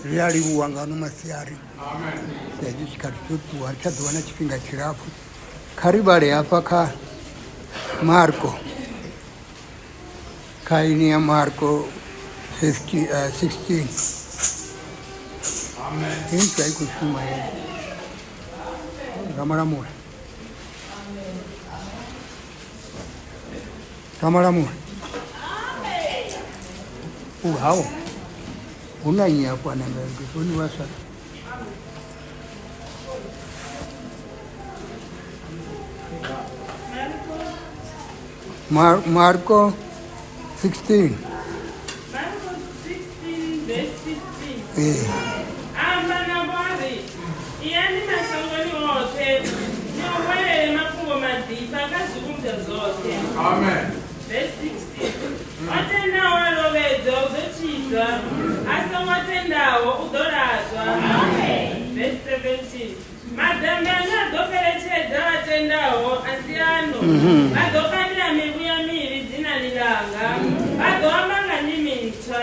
Ri a livhuwa nga ano masiari sa izwi tshikhathi tsho ṱuwa ri tsha ḓo vha na tshifhinga tshilapfu. Kha ri vhale hafha kha Marko kha ini ya Marko 15, 16. Hei i khou shuma heyi. Ramalamula. Ramalamula. U hao. Hu na nnyi hafho ane nga ndi vhoni vhaswa. Marko 16. Marko 16 verse 15. Ee. Amba navho a ri, Iyani mashangoni oṱhe, ni huwelele mafhungo maḓifha kha zwivhumbwa zwoṱhe. Amen. Verse 16. O tendaho a lovhedzwa u ḓo tshidzwa, a songo tendaho u ḓo laṱwa. Verse 17. Maḓembe ane a ḓo fheletshedza vha tendaho a si ano, vha ḓo pandela mivhuya mivhi dzinani ḽanga, vha ḓo amba nga ndimi ntswa.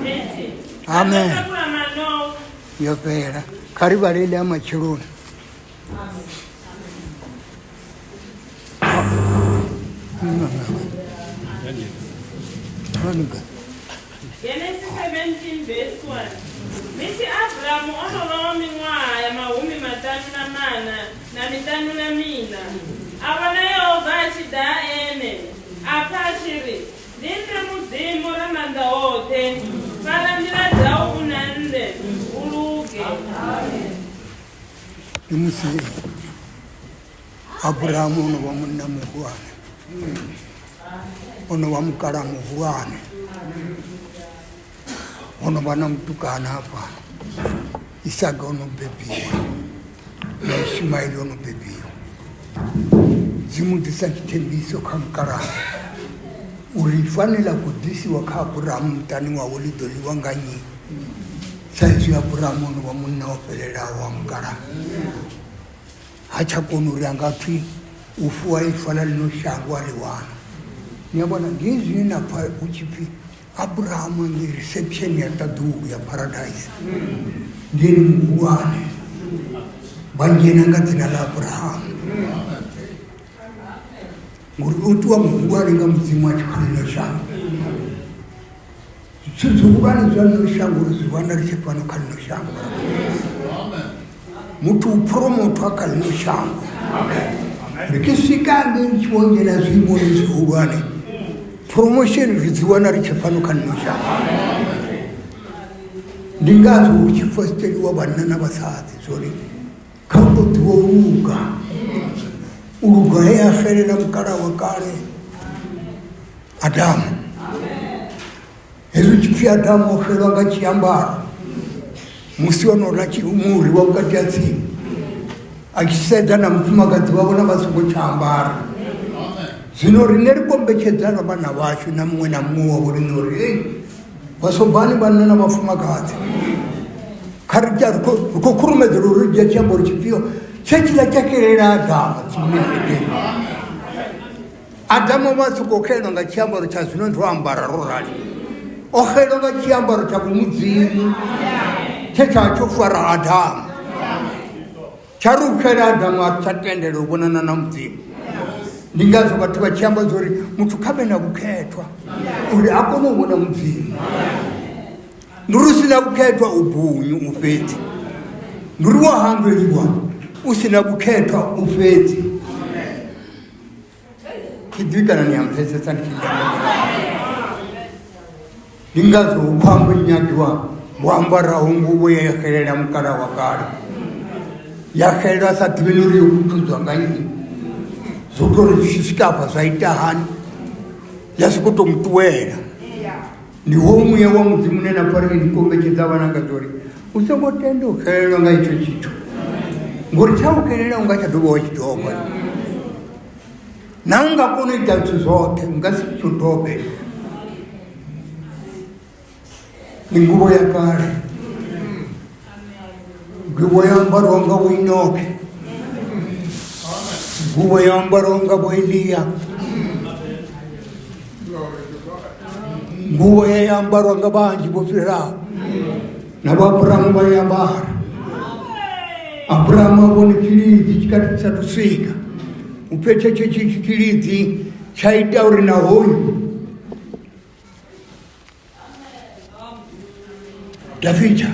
18. Vha ḓo Amen. takula mano Yo fhela. Kha ri vhale iḽi ya matsheloni. Genesis 17 verse 1. Misi Abramu o no vha wa miṅwaha ya mahumi maṱanu na mana na miṱanu na mina, a vhona Yehova a tshi ḓa ha ene, a pfa a tshi ri, Ndi nṋe Mudzimu Ramaanḓaoṱhe, fara nḓila dzau u na nṋe, u luge. Ndi musi Abrahamu o no vha munna muhulwane, o no vha mukala muhulwane, ho no vha na mutukana hafha, Isaka o no bebiwa na Ishimaeli o no bebiwa. Mudzimu ḓisa tshithembiso kha mukalaha uri ifa ḽine ḽa khou ḓisiwa kha Abrahamu muṱani wawe ḽi ḓo ḽiwa nga nnyi, sa izwi Abrahamu o no vha munna o fhelelaho wa mukalaha. Ha tsha kona uri a nga pfi u fuwa ifa ḽa ḽino shango a ḽi wana. Ni a vhona, ndi hezwi zwine na pfa hu tshi pfi Abrahamu ndi reception ya ṱaḓulu ya paradise, ndi ene muhulwane, vha dzhena nga dzina ḽa Abrahamu ngori o tiwa muhulwane nga Mudzimu a tshi kha ḽino shango. Zwithu zwihulwane zwa ḽino shango ri zwi wana ri tshe fhano kha ḽino shango. Muthu u phoromothwa kha ḽino shango. Ri tshi swika ngei ri tshi vho dzhena zwiimoni zwihulwane, promotion ri dzi wana ri tshe fhano kha ḽino shango. Ndi ngazwo hu tshi fositeliwa vhanna na vhasadzi zwori kha u tou ḓivha u luga. U luga he ha xelela mukalaha wa kale Adamu. Hezwi tshi pfi Adamu o xelwa nga tshiambaro musi o no ḽa muri wa vhukati ha tsimu, a tshi sedza na mufumakadzi wawe na vha songo tsha ambara. Zwino riṋe ri kombetshedza na vhana vhashu na muṅwe na muṅwe wavho riṋe uri hei vhasobani vhanna na vhafumakadzi kha ri ri khou khurumedzela uri ri dzhia tshiambaro tshifhio tshe tshiḽa tsha xelela Adamu tsimuni ya Edeni. Adamu o vha a sokou xelelwa nga tshiambaro tsha zwino ndo ambara ro rali. O xelelwa nga tshiambaro tsha vhumudzimu tshe tsha tsho fara Adamu. Tsha ri u xela Adamu a tsha tendela u vhonana na Mudzimu. Ndi ngazwo vhathu vha tshi amba zwa uri muthu kha vhe na vhukhethwa uri a kone u vhona Mudzimu. Ndi uri u si na vhukhethwa u bunyu u fhedzi. Ndi uri wo hangweliwa u si na vhukhethwa u fhedzi. Thi ḓivhi kana ni a mpfesesa ndi tshi amba ndi ngazwo hu khou amba nyagiwa vho ambaraho nguvho ye ya xelela mukala wa kale ya xelela a sa ḓivhi ni uri yo khutudzwa nga nnyi zwo tou ri tshi swika afha zwa ita hani ya sokou tou muṱuwela. Ndi hoyu muya wa Mudzimu une na pfa ri ndi kombetshedza vhananga zwa uri u songo tenda u xelelwa nga itsho tshithu ngori tsha u xelela u nga tsha dovha wa tshi doba na u nga kona u ita zwithu zwoṱhe u nga si tsho dobe. Ndi nguvho ya kale, nguvho yo ambariwa nga vho Enoke, nguvho yo ambariwa nga vho Elia. Nguvho ye ya ambarwa nga vhanzhi vho fhiraho na vho Abrahamu vha i ambara. Abrahamu a vhone tshilidzi tshi kati tsha thu swika u pfe tshetsho tshilidzi tsha ita uri na hoyu Davida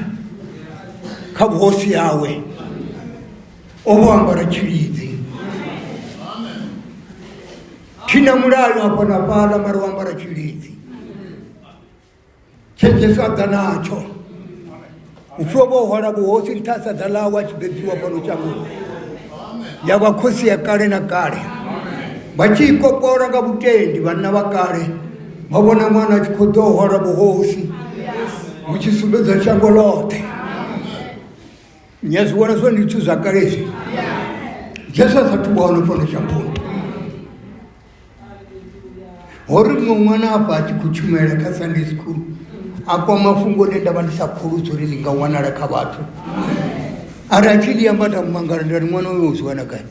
kha vhuhosi yawe o vho ambara tshilidzi thina mulayo hafha na fhaḽa mara o ambara tshilidzi tshe Jesu a ḓa natsho upfi o vho hwala vhuhosi nṱha ha saḓa ḽawe a tshi bebiwa fhano shangoni ya vha khosi ya kale na kale vha tshi i kopola nga vhutendi vhanna vha kale vha vhona ṅwana a tshi khou ḓo hwala vhuhosi hu tshi sumbedza shango ḽoṱhe ni a zwi vhona zwo ndi zwithu zwa kale izwi Jesu a sathu vha hone fhano shangoni Ho ri muṅwe ṅwana afha a tshi khou tshumela kha Sunday school a kwama fhungo ḽe nda vha ndi sa kholwi zwa uri ḽi nga wanala kha vhathu. A ri a tshi ḽi amba nda mangala nda ri ṅwana uyo u zwi wana gai.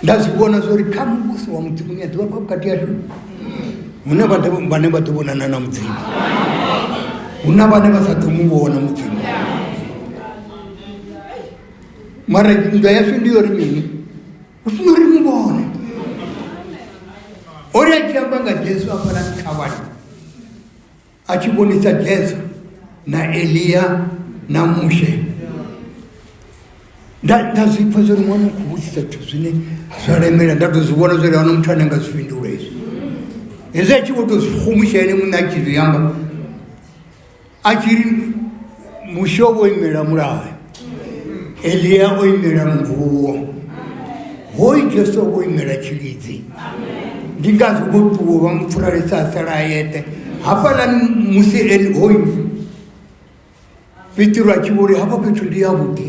Nda zwi vhona zwa uri kha muvhuso wa Mudzimu ni a ḓivha kha vhukati hashu hu na vhane vha ḓo vhonana na Mudzimu, hu na vhane vha sa ḓo mu vhona Mudzimu. Mara nndwa yashu ndi yo uri mini? U funa uri mu vhone. O ri a tshi amba nga Jesu hafhaḽa thavhani a tshi vhonisa Jesu na Elia na Mushe nda zwi pfa zwo ri ṅwana u khou vhudzisa zwithu zwine zwa lemela nda to zwi vhona zwo ri ahuna muthu ane a nga zwi fhindula hezwi hezwi a tshi vho to zwi humusha ene muṋe a tshi zwi amba A tshi ri Mushe o imela mulayo, Elia o imela mvuwo, hoyu Jesu o imela tshilidzi. Ndi ngazwo vho ṱuwa vha mu furalesa a sala a yeṱhe. Hafhaḽani musi Eli hoyu Petro a tshi vho ri hafha fhethu ndi havhuḓi,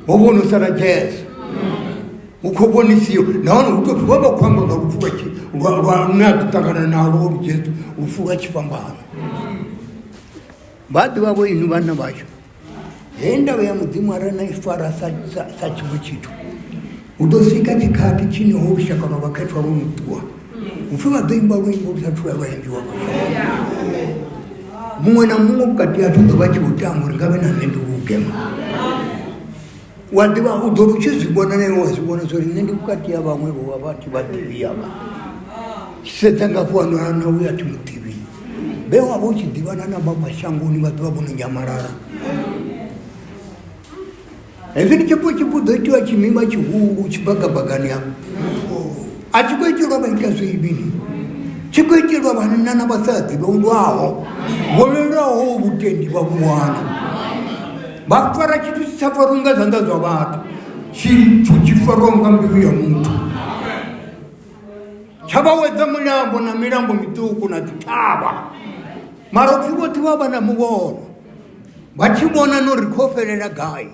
ho vho no sala Jesu hu khou vhonisiwa nahone hu tou pfhi vha vha khou amba nga lufu lwa lwa lune a ḓo ṱangana nalwo holu Jesu lufu lwa tshifhambano. Vha ḓivha vho inwi vhanna vhashu heyi ndavha ya mudzimu arali na i fara sa, sa, sa tshiṅwe tshithu hu ḓo swika tshikhathi tshine ho lushaka lwa vhakhethwa lwo no ṱuwa hupfi vha ḓo imba luimbo lu sa thu lwa imbiwa muṅwe na muṅwe vhukati hashu ḓo vha tshi khou tama uri ngavhe na nṋe ndi luge ma wa ḓivha u ḓo lu tshi zwi vhona na iwe wa zwi vhona zwori nṋe ndi vhukati ha vhaṅwe vho vha vhathu vha ḓivhi avha sedza nga fhano na uya thi muḓivhi vhe wa vha u tshi ḓivhana na vha mashangoni vha ḓovha vho no nyamalala hezwi ndi tshifho tshi ḓo itiwa tshimima tshihulu tshibagabagani hafho a tshi khou itelwa vha ita zwivhini tshi khou itelwa vhanna na vhasadzi vho lwaho vho lwelwaho vhutendi vha vhuwana vha fara tshithu tshi sa farwi nga zwanḓa zwa vhathu tshithu tshi farwaho nga mbilu ya muthu tsha vha wedza mulambo na milambo miṱuku na dzithavha mara upfhi vhoṱhe vha vha na muvhono vha tshi vhona no ri khou fhelela gai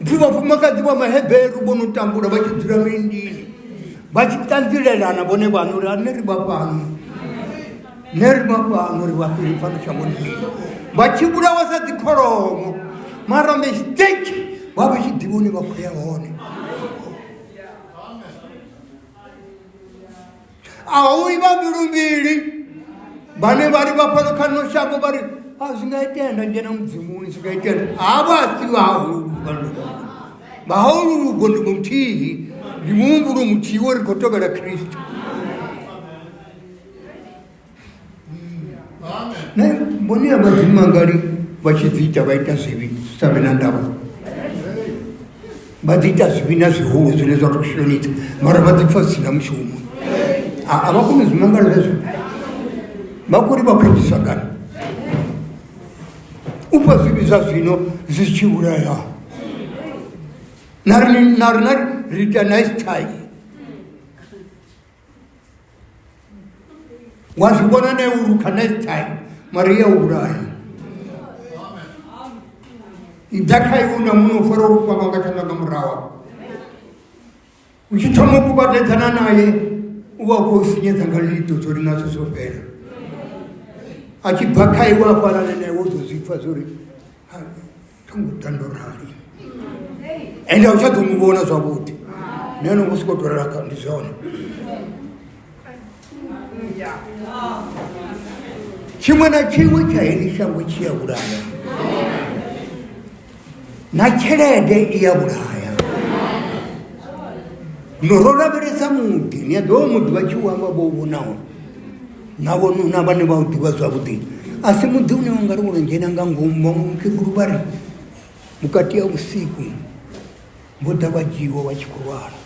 upfhi vhafumakadzi vha maheberu vho no tambula vha tshi dzula milindini vha tshi ṱanzilelana vhone vhaṋe uri a nṋe ri vha fhano nṋe ri vha fhano ri vha fhiri fhano shangoni ḽino vha tshi vhulawa sa dzikholomo mara mistake vha vha tshi ḓivha hune vha khou ya hone A hu vha mbilu mbili vhane vha ri vha fhano kha ḽino shango vha ri a zwi nga itea nda dzhena mudzimuni zwi nga itea havha a si vhahulu vhahulu lugo ndi muthihi ndi muhumbulo muthihi wo ri khou tovhela Kristo. Nṋe mboni ya vhadzimu angali vha tshi dzi ita vha ita zwivhi zwi sa vhe na ndavha vha ḓi ita zwivhi na zwihulu zwine zwa tou shonisa mara vha ḓi pfha zwi si na mushumo a vha koni zwi mangala zwezwo vha khou ri vha khou itiswa kana u fha zwivhi zwa zwino zwi tshi vhulaya na rina ri ita nice time wa zwi vhona na iwe uri kha next time mara iya u vhulaya iḓa kha iwe na muṋe u fara lufhanga nga tshanḓa nga murahu u tshi thoma u kuvhatedzana naye u vha u khou sinyedza nga ḽiṱo zwo ri nazwo zwo fhela a tshi bva kha iwe hafhaḽa na iwe u ḓo zwi pfa zwo ri tho ngo ḓa ndo rali ende a u tsha ḓo mu vhona zwavhuḓi nṋe no ngo sokou tou raka ndi zwone. Tshiṅwe na tshiṅwe tsha heḽi shango tshi ya vhulaya, na tshelede i ya vhulaya. No ro lavhelesa muḓi, ni a ḓivha muḓi vha tshi u amba vho u vhonaho na vho na vhane vha u ḓivha zwavhuḓi, a si muḓi une wa nga ri wo no dzhena nga ngomu. Vhaṅwe mukegulu vha ri vhukati ha vhusiku vho ḓa vha dzhiiwa vha tshi khou lwala,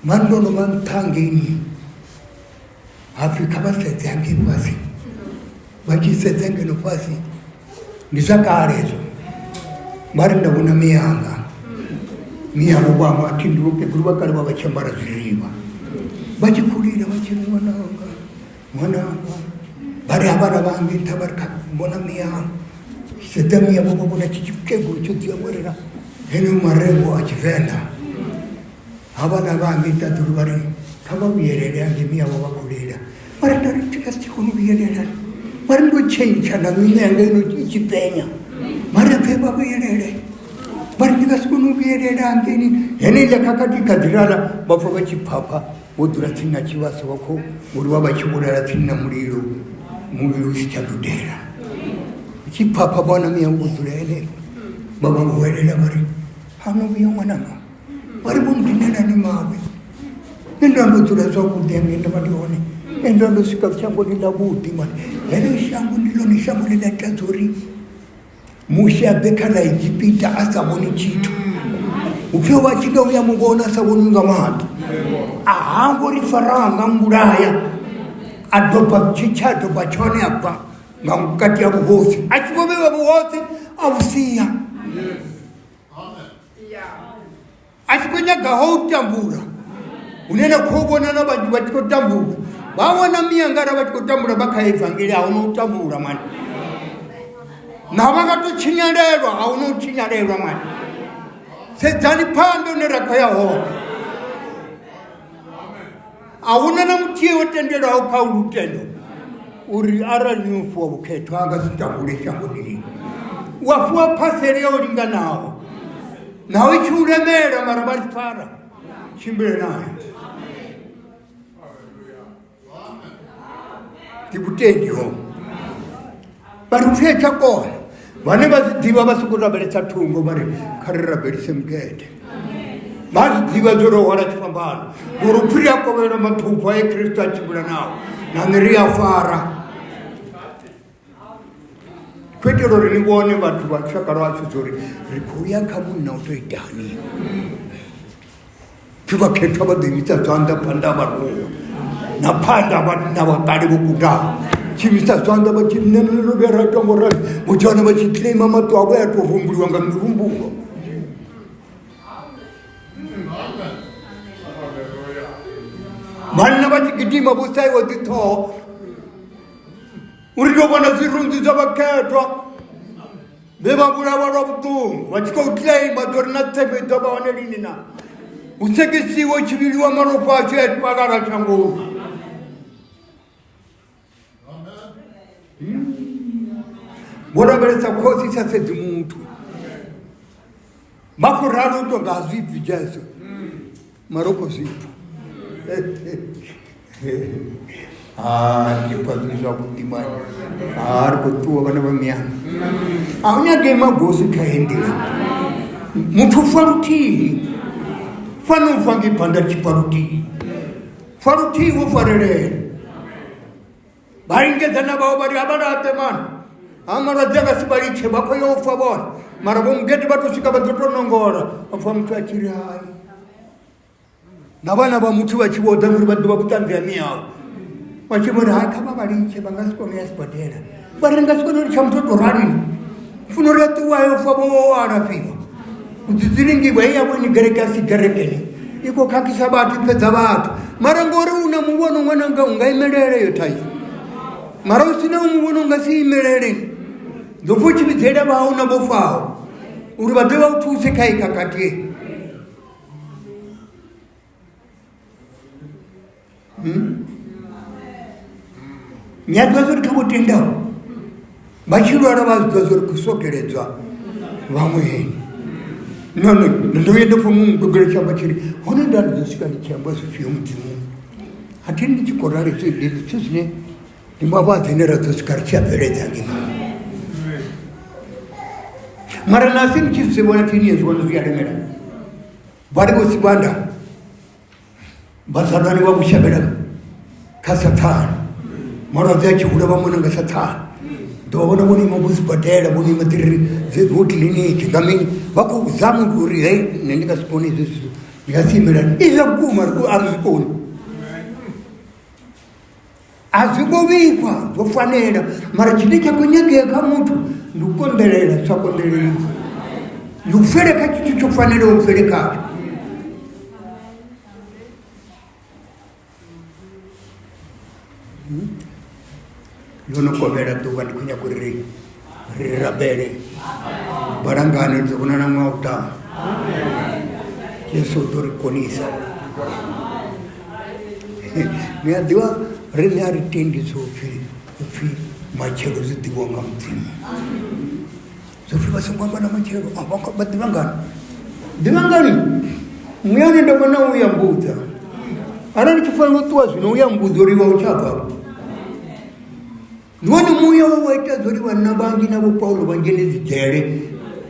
vha ndo no vha nṱha hangeini hapfi kha vha sedze hangei fhasi, vha tshi sedza ngeno fhasi ndi zwa kale hezwo, vha ri nda vhona miyanga miyavho vho amba athi ndi vhokegulu vha kale vha vha tshi ambara zwirivha vha tshi khou lila vha tshi ri ṅwananga ṅwananga, vha ri havhaḽa vha hangei nṱha vha ri kha vhona miyanga sedza miyavho vha vhona tshi tshikegulu tsho ḓi ambarela heneyo marevho a tshivenḓa. Havhaḽa vha ngei ṱaḓulu vha ri, Kha vha vhuyelele hangei miyavho vha khou lila. Vha ri, Nda ri thi nga si kone u vhuyelela. Vha ri, Ndo tshentsha nda miṋa yanga ino i tshi penya. Vha ri, Kha vha vhuyelele. Vha ri, Ndi nga si kone u vhuyelela hangeini. Heneiḽa khakhathi i kha ḓi lala, vha pfa vha tshi phapha vho dzula tsini na tshivhasa vha khou ngori vha vha tshi vhulala tsini na mulilo, muvhili u si tsha dudela. Tshi phapha vha wana miyavho vho dzula henefho, vha vha huwelela vha ri, Ha no vhuya ṅwananga? Vha ri vho ndinelani mawe nṋe ndo ndo dzula zwavhuḓi hangei ndo vha ndi hone nṋe ndo ndo swika shangoni ḽa vhuḓi mani heḽo shango ndi ḽone shango ḽe ḽa ita zwa uri Mushe a bve kha ḽa Egipita a sa vhoni tshithu upfhi o vha tshi nga uya mu vhona a sa vhoni nga maṱo a hangwa uri Farao a nga mbulaya a doba tshi tsha doba tshone a bva nga vhukati ha vhuhosi a tshi vho vhewa vhuhosi a vhu sia. A tshi khou nyaga ho u tambula hune na khou vhona na vhanzhi vha tshi khou tambula vha wana miyangara vha tshi khou tambula vha kha evangeli a huna u tambula mani na vha nga to tshinyalelwa a huna u tshinyalelwa mani sedzani phanḓa hune ra khou ya hone a huna na muthihi wo tendelwaho kha lutendo uri arali ni fuwa vhukhethwa a nga si tambule shangoni lino wa fuwa phasele yo linganaho naho i tshi u lemela mara vha fara tshimbile nayo ndi vhutendi ho vha ri upfhi tsha kona vhane vha zwi ḓivha vha sokou rabelesa thungo vha ri kha ri rabelise mugede vha zwi ḓivha zwo ro hwala tshifhambano ngori upfhi ri a kovhelwa maṱhupho a ye Khristo a tshimbila nao na nṋe ri a fara khou itela uri ni vhone vhathu vha lushaka lwashu zwo uri ri khou ya kha munna u tou itani pfhi vhakhethwa vha ḓo imisa zwanḓa phanḓa ha vharuṅwa na phanḓa na vhaṱali vho kundaho tshi imisa zwanḓa vha tshi nṋe ro vhuya ra ita ngo rali muthu ane vha tshi claima maṱo avho ya tou rumbuliwa nga mihumbulo vhanna vha tshi gidima vho saiwa dziṱhoho uri ndo vhona zwirunzi zwa vhakhethwa vhe vha vhulawa lwa vhuṱungu vha tshi khou claima ḓo ri na tsengo i ḓo vha hone lini na u sengisiwa u tshi vhiliwa malofha ashu ya palala shangoni vho lavhelesa khosi sa sedzi muthu vha khou ralo u tonga ha zwipfi Jesu mara u khou zwipfa ndi pfa zwi zwavhuḓi mani ha ri khou ṱuwa vhana vha miyanga a hu nyagei magosi kha heyi nḓila muthu fa luthihi fana u fa ngei phanḓa tshi fa luthihi fa luthihi wo farelela vha lingedza na vhao vha ri a vha laṱe mani ha malwadze a nga si vha litshe vha khou yo fa vhone mara vho mugede vha tou swika vha ḓo tou nongola vha pfa muthu a tshi ri hai na vhana vha muthu vha tshi vho ḓa ngori vha ḓovha vhuṱanzi ha miyawe vha tshi vho ri hai kha vha vha litshe vha nga si kone u ya sibadela vha ri nga si kone u litsha muthu o tou ralini funa uri a ṱuwa yo fa vho alafhiwa u ḓidzilingiwa heyi yavho ni gereke a si gerekeni i khou khakhisa vhathu i fhedza vhathu mara ngori u na muvhono ṅwananga u nga imelele yo thaidzo mara u sina u muvhono u nga si imelele ndo pfa u tshi vhidzelela vhau na vho faho uri vha ḓe vha u thuse kha i khakhathi Hmm? Ni a ḓivha zwa uri kha vho tendaho vha tshi lwala vha zwi ḓivha zwa uri khou sokeledzwa vhaṅweni no no ndo vhuya nda pfa muṅwe mugogela tshi amba tshi ri hone nda ndi ḓo swika ndi tshi amba zwifhio mudzimuni a thi ndi tshi khou rali ndi zwithu zwine. Ndi mavhadzi ane ra ḓo swika ri tshi a bveledza ngei. Mara nasi ni tshi zwi vhona thini hezwi vhona zwi a lemela. Vha ri vho Sibanda vhazalwane vha vho shavhela kha Sathane. Malwadze a tshi hula vha mona nga Sathane. Ḓo vha vhona vho no ima vho sibadela vho no ima dzi vho kiḽiniki nga mini vha khou zama uri hei nṋe ndi nga si kone hezwi zwithu ndi nga si imelani. I zwa vhukuma a ri zwi koni. A zwi ngo vhifha zwo fanela mara tshine tsha khou nyagea kha muthu ndi u konḓelela zwi sa konḓeleliwa ndi u fele kha tshithu tsho fanelaho u fele khatsho. Ḽo no kovhela ḓuvha ndi khou nyaga uri ri rabele balangane ri ḓo vhonana ṅwaha u ḓaho Yesu u ḓo ri konisa. Ni a ḓivha riṋe a ri tendi zwo pfhi upfhi matshelo zwi ḓivhiwa nga mudzimu zwo pfhi vha songo amba na matshelo vha ḓivha ngani ḓivha ngani muyani ndo vhona u ya mbudza arali tshi fanela u ṱuwa zwino u ya mbudza uri iwe u tsha bva Ndi wone muya we wa ita zwa uri vhanna vhanzhi na vho Paulo vha dzhene dzi dzhele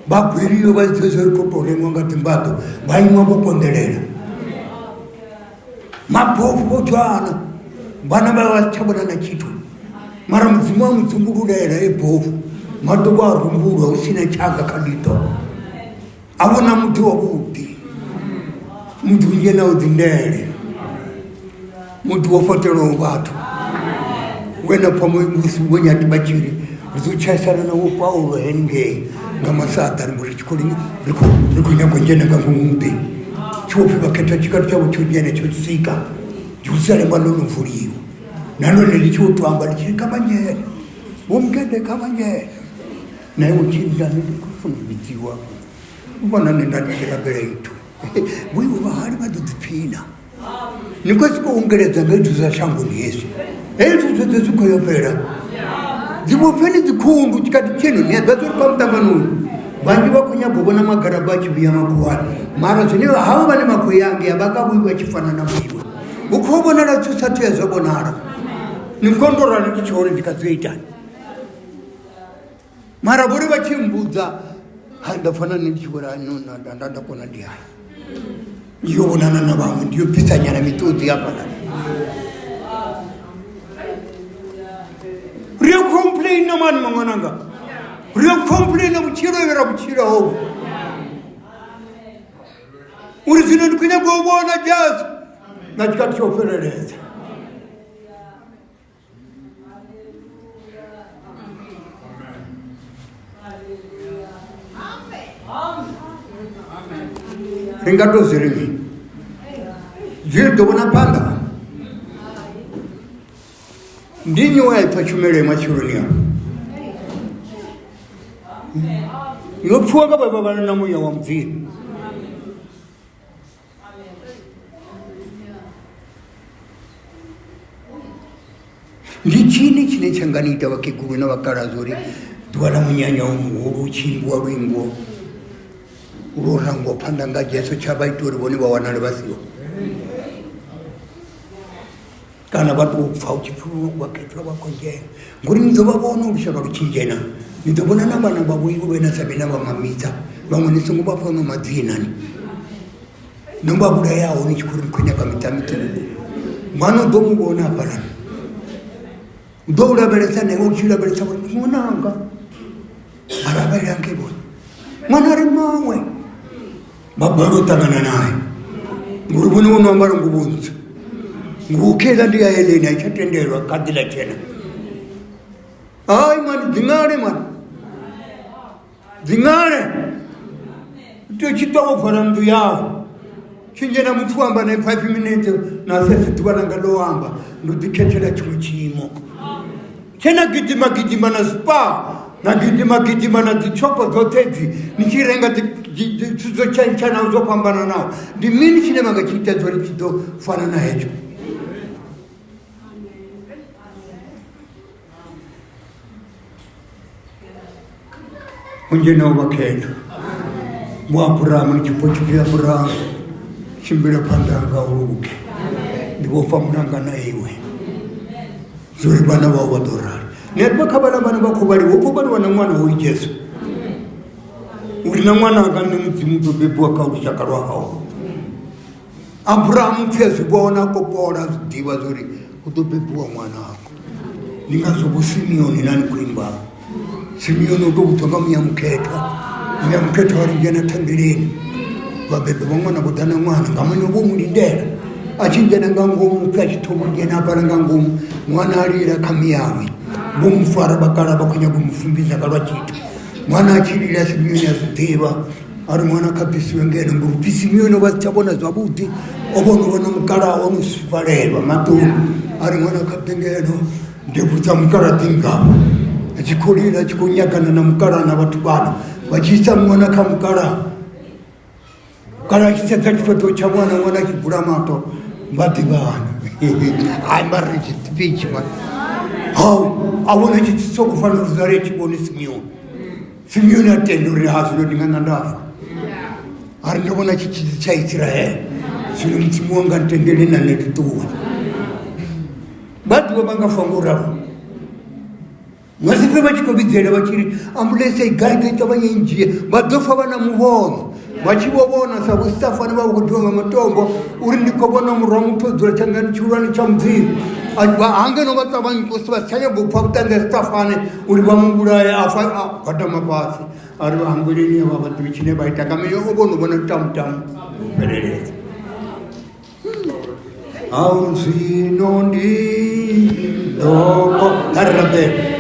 vha gweliwe vha zwi ḓivhe uri khou tou rengwa nga dzimbaḓo vha ima vho konḓelela. Mabofu vho dzhwana vhana vha vha si tsha vhona na tshithu mara mudzimu a mu dzumbululela e bofu maṱo vho a rumbulwa hu si na tshanga kha ḽiṱo a vhona muḓi wavhuḓi muḓi u dzhenaho dzi ndele. Muḓi wo fhaṱelwaho vhathu we na pfa musi vho Nyathi vha tshi ri ri ḓo tshaisana na vho Paulo henengei nga masaḓa ri ri tshi khou ri khou ri khou nyaga u dzhena nga ngomu muḓini tshi vho pfhi vha khetha tshikhathi tshavho tsho dzhena tsho swika Jerusalema ḽo no vuliwa na ḽone ḽi tshi vho to amba ḽi tshi ri kha vha dzhene vho Mugede kha vha dzhene na iwe tshi nda ndi khou funa u vhidziwa u vhona nṋe nda ndi tshi rabela ithu vho iwe vhahali vha ḓo ḓiphina. Ni khou sokou ungeledza nga zwithu zwa shangoni hezwi hezwi zwoṱhe zwi khou yo fhela dzi vhofheni dzikhundu tshikhathi tshino ni a ḓivha uri kha muṱanganoni vhanzhi vha khou nyaga u vhona magaraba a tshi vhuya makhuwani mara zwine havha vhane vha khou ya ngea vha nga vhuyi vha tshi fana na vhuiwe hu khou vhonala zwithu sa thu ya zwa vhonala ni khou ndo rali ndi tshi hone ndi kha ḓi itani mara vhori vha tshi mbudza ha nda pfa na nṋe ndi tshi vhori nda nda kona ndi hani ndi yo vhonana na vhaṅwe ndi yo bvisanyana miṱodzi hafhaḽa ri yo complaina mani maṅwananga ri yo complaina vhutshilo vhe ra vhutshilo hovhu uri zwino ndi khou nyaga u vhona Jesu nga tshikhathi tsho fheleledza. Ri nga to zwi ri mini zwi ri ḓo vhona phanḓa ndi nnyi we a ipfa tshumelo ya matsheloni a yo pfiwa nga vhe vha vha na muya wa mudzimu. Ndi tshini tshine tsha nga ni ita vhakegulu na vhakalaha uri ḓuvha ḽa munyanya wa muhulu hu tshi imbiwa luimbo lwo rangwa phanḓa nga Jesu tsha vha ita uri vhone vha wanale vha siho kana vha tou pfha hu tshi pfhi vhakhethwa vha khou dzhena ngori ni ḓo vha vhona lushaka lu tshi dzhena ni ḓo vhona na vhana vha vhoiwe vhe na sa vhe na vha mamisa vhaṅwe ni songo vha fha no madzina ni. No vha vhulayaho ni tshi khou ri ni khou nyaga miṱa miṱuku ṅwana u ḓo mu vhona hafhaḽani u ḓo u lavhelesa na iwe u tshi lavhelesa uri ndi ṅwananga mara vha lange vhone ṅwana a ri maṅwe vha balelwa u ṱangana naye ngori vhone vho no ambara nguvho ntswu nguvho kheiḽa ndi ya Heleni a i tsha tendelwa kha ḓila tshena hai mani dziṅale mani Dziṅale tea u tshi ṱwa wo vala nnḓu yau tshi dzhena muthu u amba nae 5 minetse na sesi ḓuvha langa ḽo amba ndo ḓi khethela tshiṅwe tshiimo tshe na gidima gidima na spa na gidima gidima na dzi tshopo dzoṱhe dzi ni tshi renga zwithu zwo tshentshanaho zwo fhambananaho ndi mini tshine vha nga tshi ita uri tshi ḓo fana na hetsho. Hu dzhenaho vhakhethwa vho Abrahamu ni tshifho tshipfi Abrahamu tshimbila phanḓa hanga u luge ndi vhofha mulanga na iwe. Zwo ri vhana vhau vha ḓo rali. Ni a ḓivha kha vhaḽa vhana vha khou vhaliwa hu khou vhaliwa na ṅwana hoyu Jesu. Uri na ṅwananga nṋe Mudzimu u ḓo bebiwa kha lushaka lwa hau. Abrahamu pfi a zwi vhona a kopola a zwi ḓivha zwa uri hu ḓo bebiwa ṅwananga. Ndi ngazwo vho Simeoni na ni khou imba. Simeoni o tou vhudzwa nga muya mukhethwa. Muya mukhethwa wa ri dzhena thembeleni. Vhabebi vha ṅwana vho ḓa na ṅwana nga muṋe vho mu lindela. A tshi dzhena nga ngomu pfi a tshi thoma u dzhena hafhaḽa nga ngomu ṅwana a lila kha miyawe. Vho mu fara vha kala vha khou nyaga u mu fumbisa nga lwa tshithu. Ṅwana a tshi lila Simeoni a zwi ḓivha a ri ṅwana kha bvisiwe ngeno ngori upfi Simeoni o vha si tsha vhona zwavhuḓi o vhona vhona mukalaha o no swifhalelwa maṱoni a ri ṅwana kha ḓe ngeno ndebvu dza mukalaha dzi ngafha a tshi khou lila a tshi khou nyagana na mukalaha na vhathu vhana vha tshi isa ṅwana kha mukalaha kana a tshi sedza tshifhaṱuwo tsha ṅwana ṅwana a tshi bula maṱo vha ḓivhana hai mara ri tshipitshi mara hau a vhona tshi soko fanela uri dzale tshi vhone Simeoni. Simeoni a tenda uri ha zwino ndi nga nṋa nda fa a ri ndo vhona tshitshidzi tsha Isiraele zwino mudzimu wanga ntendele na nṋe ndi ṱuwe vha ḓivha vha nga fa ngo ralo nga si pfe vha tshi khou vhidzelela vha tshi ri ambulense i gai ḓo i ṱavhanya i ndzhie vha ḓo fa vha na muvhono vha tshi vho vhona sa vho Stefani vha vha khou diwa nga matombo uri ndi khou vhona murwa muthu o dzula tshanḓani tshihulwane tsha mudzimu hangeno vha ṱavhanyi kusi vha si tsha nyaga u pfa vhuṱanzi ha Stefani uri vha mu vhulaye a fa a gwadama fhasi a ri vha hangweleni avha vha ḓivhi tshine vha ita nga mini o vhono vhona tamutamu fheleledza Au zwino ndi ḓo kha ri rabele.